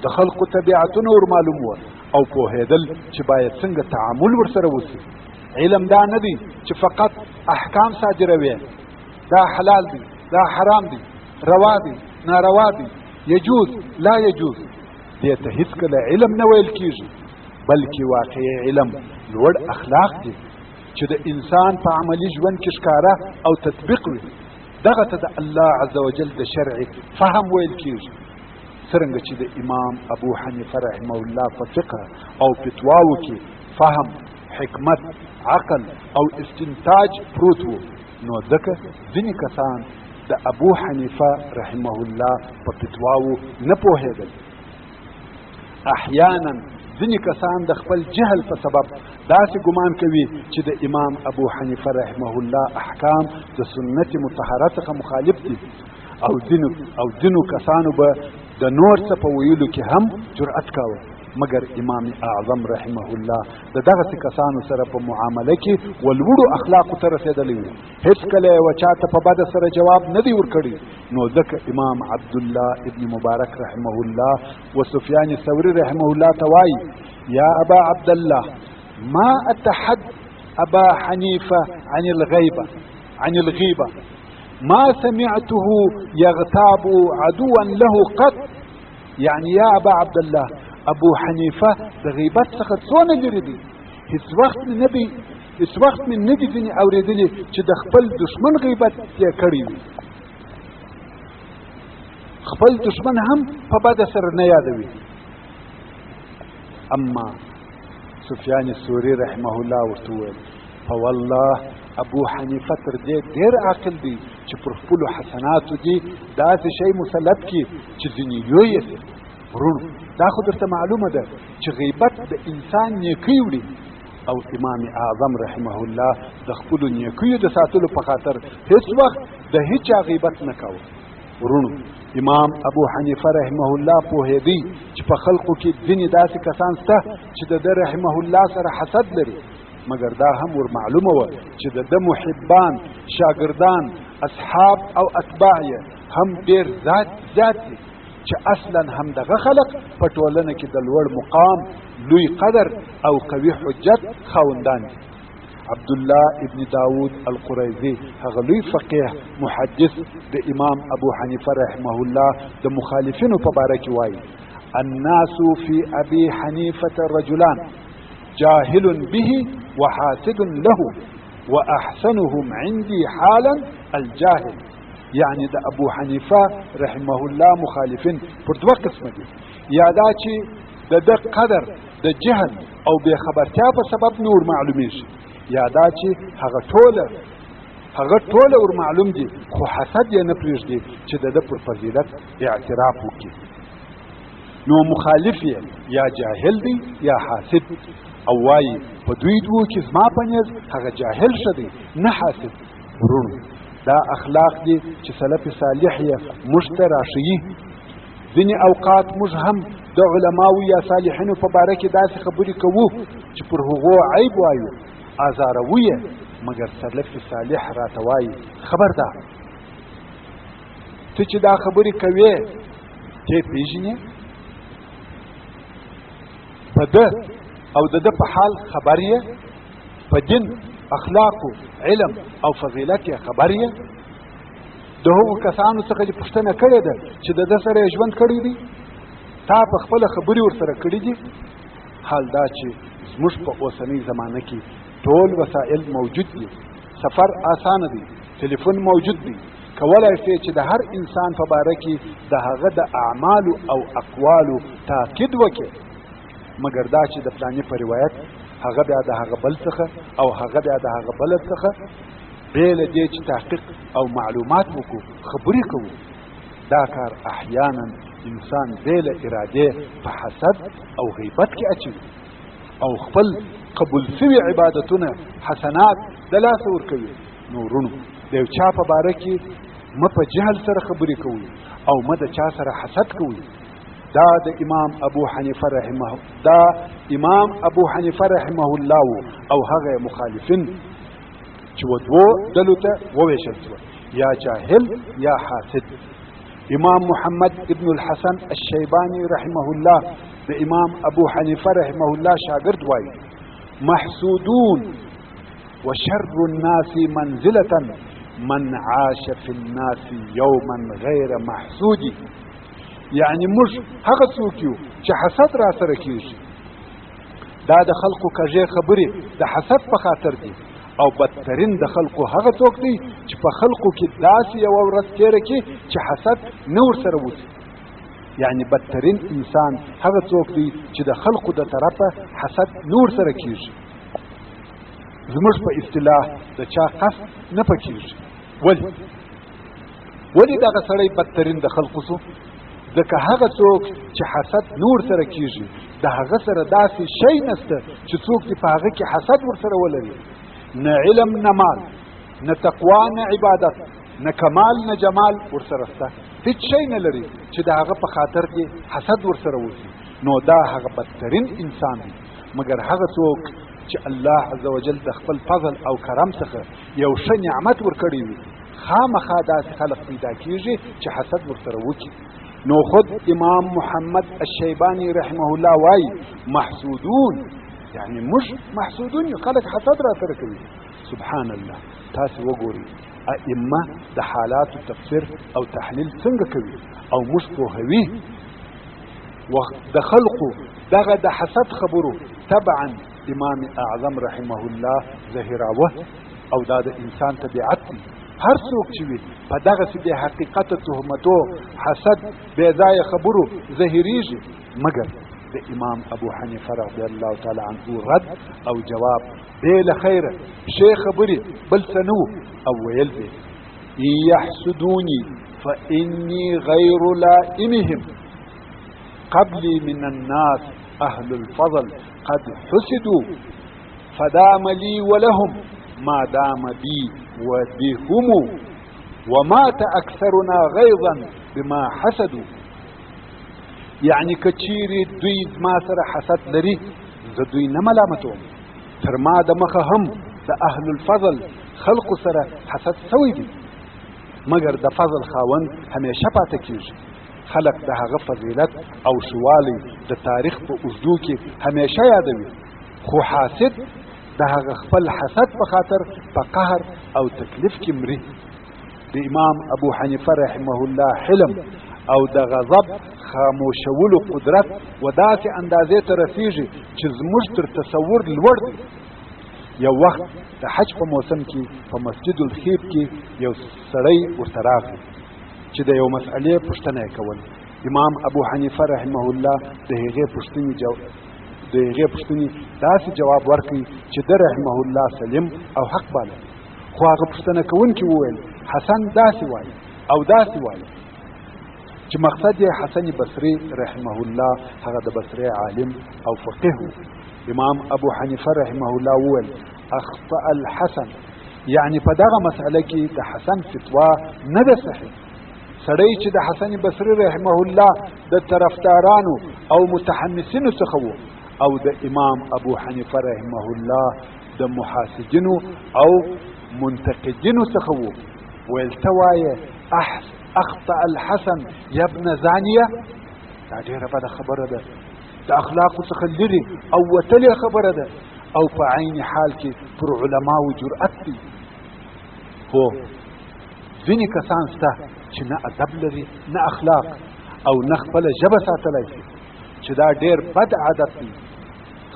د خلقو طبیعتونه ور معلوم وه او پوهېدل چې باید څنګه تعامل ورسره وسي. علم دا نه دی چې فقط احکام صادروي، دا حلال دی، دا حرام دی، روا دی، ناروا دی، یجوز لا یجوز، دې ته هیڅکله علم نه ویل کیږي، بلکې واقعي علم لوړ اخلاق دي چې د انسان په عملي ژوند کې ښکاره او تطبیق وي. دغه ته د الله عز وجل د شرع فهم ویل کیږي. څرنګه چې د امام ابو حنیفه رحمه الله په فقه او فتواو کې فهم، حکمت، عقل او استنتاج پروت وو، نو ځکه ځینې کسان د ابو حنیفه رحمه الله په فتواو نه پوهېدل. احیانا ځینې کسان د خپل جهل په سبب داسې ګمان کوي چې د امام ابو حنیفه رحمه الله احکام د سنت مطهره څخه مخالف دي، او ځینو کسانو به د نور څه په ویلو کې هم جرأت کاوه. مګر امام اعظم رحمه الله د دغسې کسانو سره په معامله کې و لوړو اخلاقو ته رسېدلی و، هېڅکله یې و چا ته په بده سره جواب نه دی ورکړی. نو ځکه امام عبدالله ابن مبارک رحمه الله و سفیان ثوری رحمه الله ته وایي: یا ابا عبدالله، ما اتحد ابا حنیفه عن الغیبه عن الغیبه، ما سمعته يغتاب عدوا له قط. يعني يا ابا عبد الله، ابو حنیفه د غیبت څخه څونه لرې دی، هیڅ وخت مې نه دی هیڅ وخت مې نه دي ځینې اورېدلي چې د خپل دښمن غیبت یې کړی وي. خپل دښمن هم په بده سره نه یادوي. اما سفیان ثوری رحمه الله ورته وویل: فوالله ابو حنیفه تر دې ډېر عاقل دی چې پر خپلو حسناتو دې داسې شی مسلط کړي چې ځینې یو یې سي. وروڼو، دا خو درته معلومه ده چې غیبت د انسان نیکۍ وړي، او امام اعظم رحمه الله د خپلو نیکیو د ساتلو په خاطر هیڅ وخت د هیچا غیبت نه کاوه. وروڼو، امام ابو حنیفه رحمه الله پوهېدی چې په خلقو کې ځینې داسې کسان شته چې د ده رحمه الله سره حسد لري، مګر دا هم ور معلومه وه چې د ده محبان، شاګردان، اصحاب او اتباع یې هم ډېر زیات دي، چې اصلا هم دغه خلق په ټولنه کې د لوړ مقام، لوی قدر او قوي حجت خاوندان دي. عبد الله ابن داود القریظي، هغه لوی فقیه محدث، د امام ابو حنیفه رحمه الله د مخالفینو په باره کې وایي: الناس في ابي حنیفه رجلان، جاهل به وحاسد له، واحسنهم عندي حالا الجاهل. یعنی د ابو حنیفه رحمه الله مخالفین پر دوه قسمه دي، یا دا چې د ده قدر د جهل او بې خبرتیا په سبب نور معلومیږي، یا دا چې هغه ټوله ور معلوم دي، خو حسد یې نه پرېږدي چې د ده پر فضیلت اعتراف وکړي. نو مخالف یې یا جاهل دی یا حاسد، او وایي په دوی دوو کې زما په نیز هغه جاهل ښه دی، نه حاسد. وروڼو، دا اخلاق دي چې سلف صالح یې موږ ته راښیي. ځینې اوقات موږ هم د علماو یا صالحینو په باره کې داسې خبرې کوو چې پر هغو عیب وایو، ازاروو یې، مګر سلف صالح راته وایي: خبردار، ته چې دا خبرې کوې، ته پیژنې؟ په ده او د ده په حال خبر یې؟ په دین، اخلاقو، علم او فضیلت یې خبر یې؟ د هغو کسانو څخه چې پوښتنه کړې ده چې د ده سره یې ژوند کړی دی؟ تا په خپله خبرې ورسره کړې دي؟ حال دا چې زموږ په اوسنۍ زمانه کې ټول وسایل موجود دي، سفر اسانه دی، ټلیفون موجود دی، کولای شي چې د هر انسان په باره کې د هغه د اعمالو او اقوالو تاکید وکړي، مګر دا چې د پلاني په روایت، هغه بیا د هغه بل څخه او هغه بیا د هغه بل څخه، بې له دې چې تحقیق او معلومات وکړو خبرې کوو. دا کار احیانا انسان بې له ارادې په حسد او غیبت کې اچوي او خپل قبول سوي عبادتونه، حسنات د لاسه ورکوي. نو وروڼو، د یو چا په باره کې مه په جهل سره خبرې کوئ او مه د چا سره حسد کوئ. دا امام ابو حنیفه رحمه الله او هغه مخالفین چې و دوو ډلو ته وویشل شو، یا جاهل یا حاسد. امام محمد ابن الحسن الشیبانی رحمه الله، د امام ابو حنیفه رحمه الله شاګرد، وایي: محسودون، وشر الناس منزلة من عاش في الناس يوما غير محسود. یعنی موږ هغه څوک یو چې حسد را سره کیږي. دا د خلکو کږې خبرې د حسد په خاطر دي، او بدترین د خلکو هغه څوک دی چې په خلکو کې داسې یوه ورځ تېره کړي چې حسد نه ورسره وسي. یعنی بدترین انسان هغه څوک دی چې د خلکو د طرفه حسد نه ورسره کیږي. زموږ په اصطلاح د چا قصد نه پکېږي. ولی دغه سړی بدترین د خلکو سو؟ ځکه هغه څوک چې حسد نه ورسره کیږي، د هغه سره داسې شی نسته چې څوک دې په هغه کې حسد ورسره ولري. نه علم، نه مال، نه تقوا، نه عبادت، نه کمال، نه جمال ورسره سته. هیڅ شی نه لري چې د هغه په خاطر دې حسد ورسره وسی. نو دا هغه بدترین انسان دی. مګر هغه څوک چې الله عز وجل د خپل فضل او کرم څخه یو ښه نعمت ورکړی وي، خامخا داسې خلق پیدا کیږي چې حسد ورسره وکړي. نو خود امام محمد الشیبانی رحمه الله وایي محسودون، یعنی موږ محسودون یو، خلک حسد را سره کوي. سبحان الله، تاسو وګورئ ائمه د حالاتو تفسیر او تحلیل څنګه کوي او موږ پوهوي. د خلقو دغه د حسد خبرو طبعا امام اعظم رحمه الله ظهیراوه، او دا د انسان طبیعت دی. هر څوک چې وي په دغسې بې حقیقته تهمتو، حسد، بې ځایه خبرو ظهیرېږي. مګر د امام ابو حنیفه رضی الله تعالی عنه رد او جواب بې له خیره ښې خبرې بل څه نه وو، او ویل به إن يحسدوني فإني غير لائمهم قبلي من الناس أهل الفضل قد حسدوا فدام لي ولهم ما دام بي وبهم ومات أكثرنا غيظا بما حسدوا. یعنی کچیری دوی ما سره حسد لري، زه دوی نه ملامتوم، تر ما د مخه هم د اهل الفضل خلقو سره حسد سوی دی، مګر د فضل خاوند همیشه پاتې کیږي. خلق د هغه فضیلت او شوالی د تاریخ په اوږدو کې همیشه یادوي، خو حاسد د هغه خپل حسد په خاطر په قهر او تکلیف کې مري. د امام ابو حنیفه رحمه الله حلم او د غضب خاموشولو قدرت و داسې اندازې ته رسیږي چې زموږ تر تصور لوړ دی. یو وخت د حج په موسم کې په مسجد الخیب کې یو سړی ورته راغی چې د یو مسئلې پوښتنه یې کوله. امام ابو حنیفه رحمه الله د هغې پوښتنې داسې جواب ورکړي چې ده رحمه الله سلیم او حق باله. خو هغه پوښتنه کوونکي وویل حسن داسې وایي او داسې وایي، چې مقصد یې حسن بصري رحمه الله، هغه د بصرې عالم او فقيه و. امام ابو حنیفه رحمه الله وویل اخطأ الحسن، یعنی په دغه مسئله کې د حسن فتوا نه ده صحیح. سړی چې د حسن بصري رحمه الله د طرفدارانو او متحمسینو څخه و او د امام ابو حنیفه رحمه الله د محاسدینو او منتقدینو څخه و، ویل ته وایې اخطأ الحسن یا ابن زانیه؟ دا ډېره بده خبره ده، د اخلاقو څخه لرې او وتلې خبره ده، او په عین حال کې پر علماو جرأت دی. هو ځینې کسان شته چې نه ادب لري، نه اخلاق، او نه خپله ژبه ساتلی شي، چې دا ډېر بد عادت دی.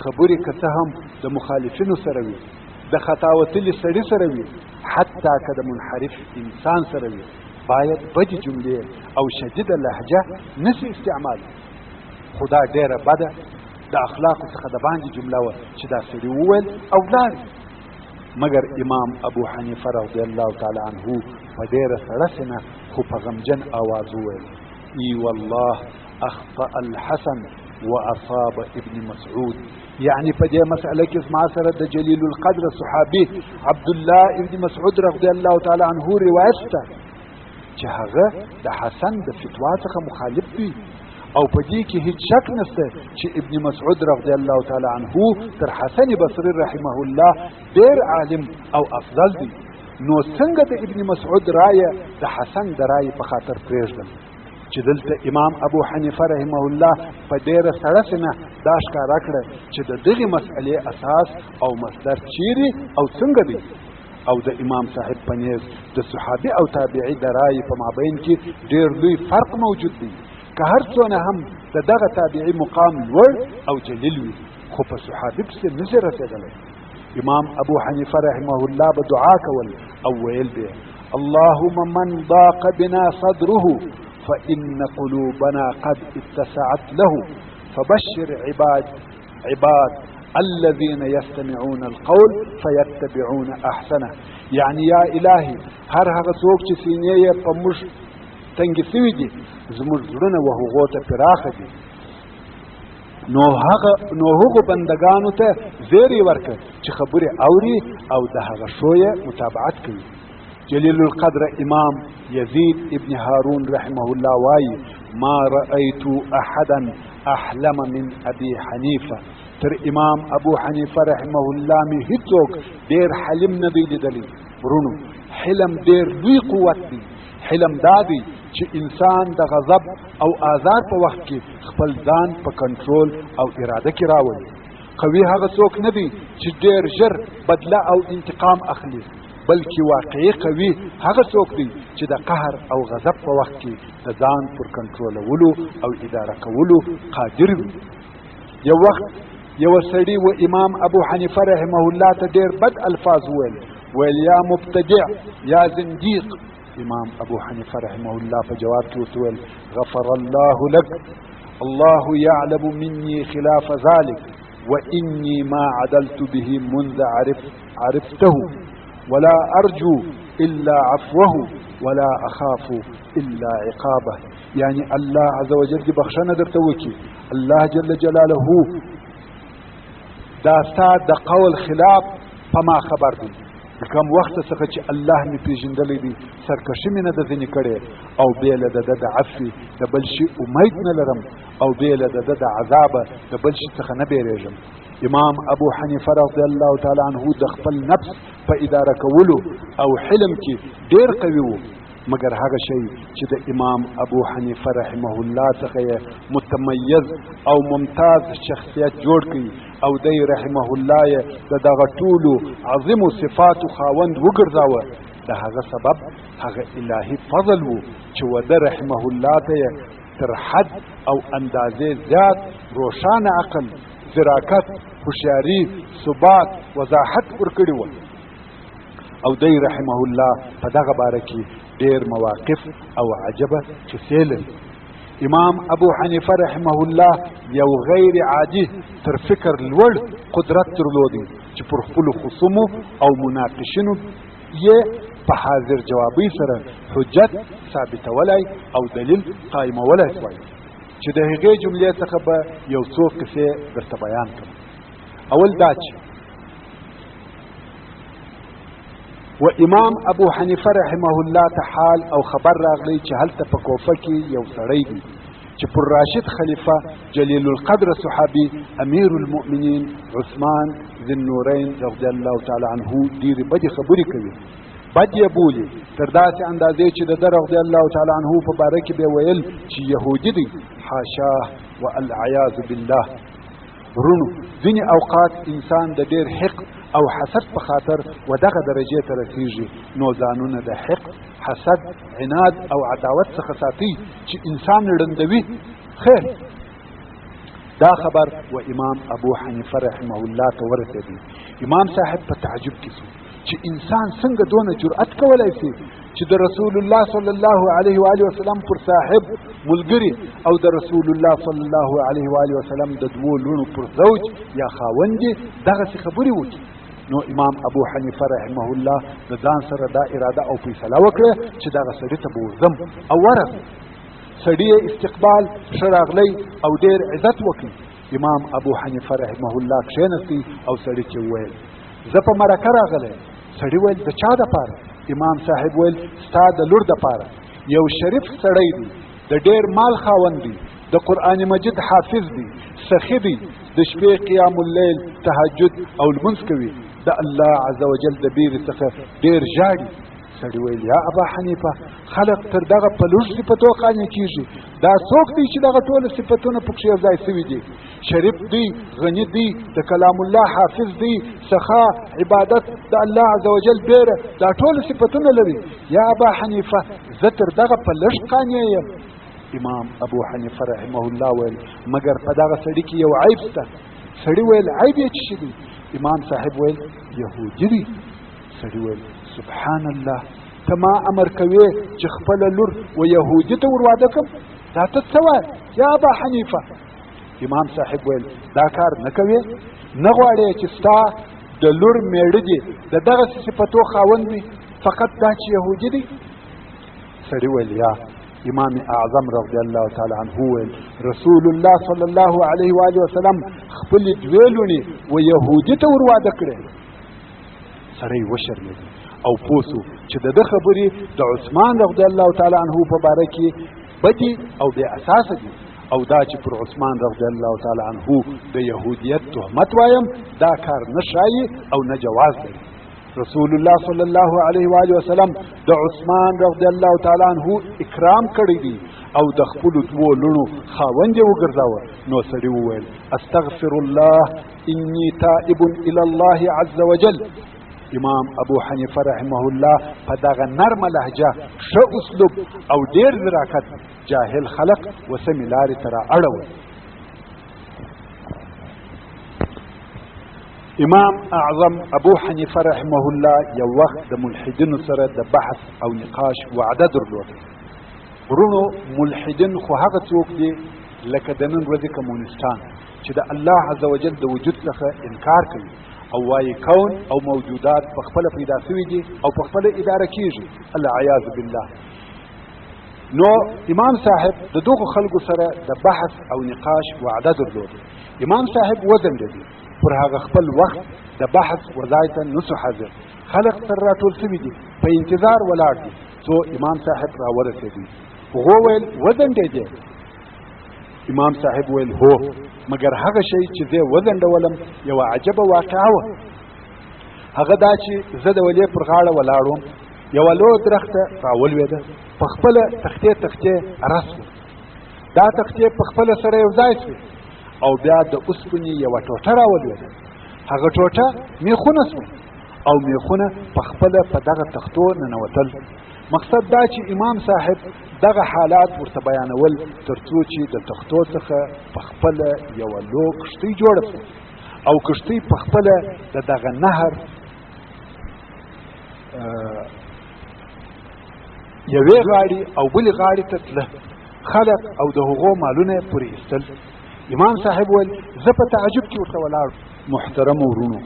خبرې که څه هم د مخالفینو سره وي، د خطاوتلي سړي سره وي، حتی که د منحرف انسان سره وي، باید بدې جملې او شدیده لهجه نه سي استعمال. خو دا ډېره بده د اخلاقو څخه د باندې جمله وه چې دا سړي وویل او لاړ. مګر امام ابو حنیفه رضی الله تعالی عنه په ډېره سړه سینه خو په غمجن آواز وویل ای والله اخطأ الحسن واصاب ابن مسعود. یعنی په دې مسئله کې زما سره د جلیل القدر صحابي عبد الله ابن مسعود رضی الله تعالی عنه روایت شته چې هغه د حسن د فتوا څخه مخالف دی، او په دې کې هیڅ شک نشته چې ابن مسعود رضی الله تعالی عنه تر حسن بصري رحمه الله ډېر عالم او افضل دی. نو څنګه د ابن مسعود رایه د حسن د رایې په خاطر پرېږدم؟ چې دلته امام ابو حنیفه رحمه الله په ډېره سړه سینه دا ښکاره کړه چې د دغې مسئلې اساس او مصدر چیرې او څنګه دی، او د امام صاحب په نیز د صحابي او تابعي د رایې په مابین کې ډېر لوی فرق موجود دی. که هر څونه هم د دغه تابعي مقام لوړ او جلیل وي، خو په صحابي پسې نه شي رسېدلی. امام ابو حنیفه رحمه الله به دعا کول او ویل به اللهم من ضاق بنا صدره فإن قلوبنا قد اتسعت له فبشر عباد الذين يستمعون القول فيتبعون أحسنه. يعني يا إلهي هر هغه څوک چې سینې یې په موږ تنګې سوي دي، زموږ زړونه و هغو ته پراخه دي، نو هغو بندګانو ته زیری ورکړه چې خبرې اوري او د هغه ښو یې متابعت کوي. جلیل القدر امام یزید ابن هارون رحمه الله وایي ما رأيت أحدا احلم من ابي حنیفه. تر امام ابو حنیفه رحمه الله می هیڅوک ډیر حلیم نه دی لیدلی. ورونو، حلم ډیر لوی قوت دی. حلم دا دی چې انسان د غضب او آزار په وخت کې خپل ځان په کنټرول او اراده کې راولي. قوي هغه څوک نه دی چې ډیر ژر بدله او انتقام اخلي، بلکې واقعي قوي هغه څوک دی چې د قهر او غضب په وخت کې د ځان پر کنټرولولو او اداره کولو قادر وي. یو وخت یو سړي و امام ابو حنیفه رحمه الله ته ډیر بد الفاظ وویل، ویل یا مبتدع یا زندیق. امام ابو حنیفه رحمه الله په جواب کې ورته وویل غفر الله لك، الله يعلم مني خلاف ذلك، وإني ما عدلت به منذ عرفته، ولا أرجو إلا عفوه ولا أخاف إلا عقابه. يعني الله عز وجل دې بخښنه درته وکړي. الله جل جلاله دا ستا د قول خلاف په ما خبر دی. د کوم وخت څخه چې الله مې پېژندلی دی سرکشي مې نه ده ځینې کړې، او بې له د ده د عفوې د بل شي امید نه لرم، او بې له د ده د عذابه د بل شي څخه نه بیریږم. امام ابو حنیفه رضی الله تعالی عنه د خپل نفس په اداره کولو او حلم کې ډیر قوي وو، مګر هغه شی چې د امام ابو حنیفه رحمه الله څخه یې متمیز او ممتاز شخصیت جوړ کړي او دی رحمه الله یې د دغه ټولو عظیمو صفاتو خاوند وګرځاوه، د هغه سبب هغه الهي فضل وو چې وده رحمه الله ته یې تر حد او اندازې زیات روښانه عقل، ځیراکت، هوښیاري، ثبات، وضاحت ورکړي وه. او دی رحمه الله په دغه باره کې ډېر مواقف او عجبه قصې لري. امام ابو حنیفه رحمه الله یو غیر عادي تر فکر لوړ قدرت درلودی چې پر خپلو خصومو او مناقشینو یې په حاضر جوابۍ سره حجت ثابتولای او دلیل قایمولای سوای، چې د هغې جملې څخه به یو څو قصې درته بیان کړم. اول دا چې و امام ابو حنیفه رحمه الله ته حال او خبر راغلی چې هلته په کوفه کې یو سړی دی چې پر راشد خلیفه جلیل القدر صحابي امیر المؤمنین عثمان ذی النورین رضی الله تعالی عنه ډېرې بدې خبرې کوي، بد یې بولي، تر داسې اندازې چې د ده رضی الله تعالی عنه په باره کې به ویل چې یهودي دی، حاشاه والعیاذ بالله. ورونو، ځینې اوقات انسان د ډېر حقد او حسد په خاطر و دغه درجې ته رسیږي، نو ځانونه د حقد، حسد، عناد او عداوت څخه ساتي چې انسان ړندوي. خیر، دا خبر و امام ابو حنیفه رحمه الله ته ورسېدی. امام صاحب په تعجب کې سو چې انسان څنګه دونه جرأت کولای سي چې د رسول الله صلی الله علیه و آله وسلم پر صاحب ملګری او د رسول الله صلی الله علیه و آله وسلم د دوو لوڼو پر زوج یا خاوند دې دغسې خبرې وکړي. نو امام ابو حنیفه رحمه الله د ځان سره دا اراده او فیصله وکړه چې دغه سړي ته به ورځم او ورغی. سړي یې استقبال ښه راغلی او ډېر عزت وکړي. امام ابو حنیفه رحمه الله کښېنستی او سړي ته وویل زه په مرکه راغلی. سړي ویل د چا دپاره؟ امام صاحب ویل ستا د لور دپاره. یو شریف سړی دی، د ډېر مال خاوند دی، د قرآن مجید حافظ دی، سخي دی، د شپې قیام اللیل، تهجد او لمونځ کوي، د الله عز وجل د بیرې څخه ډېر ژاړي. سړي ویل یا ابا حنیفه، خلق تر دغه په لږ صفتو قانع کیږي، دا څوک دی چې دغه ټول صفتونه پکښې یو ځای سوي دي؟ شریف دی، غني دی، د کلام الله حافظ دی، سخا، عبادت، د الله عز وجل بیره، دا ټول صفتونه لري. یا ابا حنیفه، زه تر دغه په لږ قانع یم. امام ابو حنیفه رحمه الله ویل مګر په دغه سړي کې یو عیب شته. سړي ویل عیب یې څه دی؟ امام صاحب ویل یهودي دی. سړي ویل سبحان الله، ته ما امر کوې چې خپله لور و یهودي ته ورواده کړم؟ دا ته څه وایې یا ابا حنیفه؟ امام صاحب ویل دا کار نه کوې، نه غواړې چې ستا د لور مېړه دې د دغسې صفتو خاوند وي، فقط دا چې یهودي دی؟ سړي ویل یا. امام اعظم رضی الله تعالی عنه ویل رسول الله صلی الله علیه و آله وسلم خپلې دوې لوڼې و یهودي ته ورواده کړې. سړی وشرمېد او پوه سو چې د ده خبرې د عثمان رضی الله تعالی عنه په باره کې بدې او بې اساسه دي. او دا چې پر عثمان رضی الله تعالی عنه د يهودیت تهمت وایم، دا کار نه ښایي او نه جواز لري. رسول الله صلی الله علیه و آله وسلم د عثمان رضی الله تعالی عنه اکرام کړی دی او د خپلو دوو لوڼو خاوند یې وګرځاوه. نو سړي وویل استغفر الله انی تائب الی الله عز وجل. امام ابو حنیفه رحمه الله په دغه نرمه لهجه، ښه اسلوب او ډیر ځراکت جاهل خلق وسمې لارې ته را اړول. امام اعظم ابو حنیفه رحمه الله یو وخت د ملحدینو سره د بحث او نقاش وعده درلوده. وروڼو، ملحدین خو هغه څوک دي لکه د نن ورځې کمونستان چې د الله عز وجل د وجود څخه انکار کوي او وايي کون او موجودات په خپله پیدا سوي دي او په خپله اداره کیږي، العیاذ بالله. نو امام صاحب د دغو خلکو سره د بحث او نقاش وعده درلوده. امام صاحب وځنډېدی، پر هغه خپل وخت د بحث وځای ته نسو حاضر. خلق سره راټول سوي دي، په انتظار ولاړ دي څو امام صاحب راورسېدی. هغو ویل وځنډېدې؟ امام صاحب ویل هو، مګر هغه شی چې زه وځنډولم یوه عجبه واقعه وه. هغه دا چې زه د ولې پر غاړه ولاړ وم، یوه لویه درخته راولوېده، په خپله تختې تختې رس وه. دا تختې په خپله سره یو ځای سوې او بیا د اوسپنې یوه ټوټه راولوېده. هغه ټوټه میخونه سوه او میخونه په خپله په دغه تختو ننوتل. مقصد دا چې امام صاحب دغه حالات ورته بیانول تر څو چې د تختو څخه په خپله یوه لو کښتۍ جوړه سوه او کښتۍ په خپله د دغه نهر یوې غاړې او بلې غاړې ته تله، خلق او د هغو مالونه یې پورې ایستل. امام صاحب ویل زه په تعجب کې ورته ولاړ. محترم ورونو،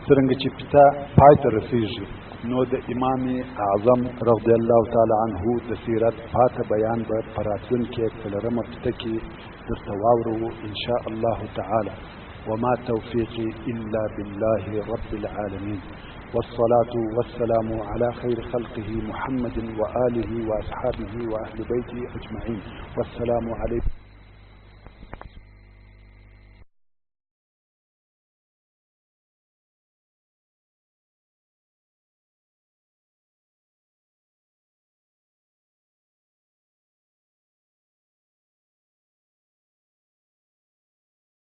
څرنګه چې پته پای ته رسیږي، نو د امام اعظم رضی الله تعالی عنه د سیرت پاته بیان به په راتلونکې څلورمه پته کې درته واورو ان شاء الله تعالی. وما توفيقي إلا بالله رب العالمين، والصلاة والسلام على خير خلقه محمد وآله وأصحابه وأهل بيته أجمعين، والسلام عليكم.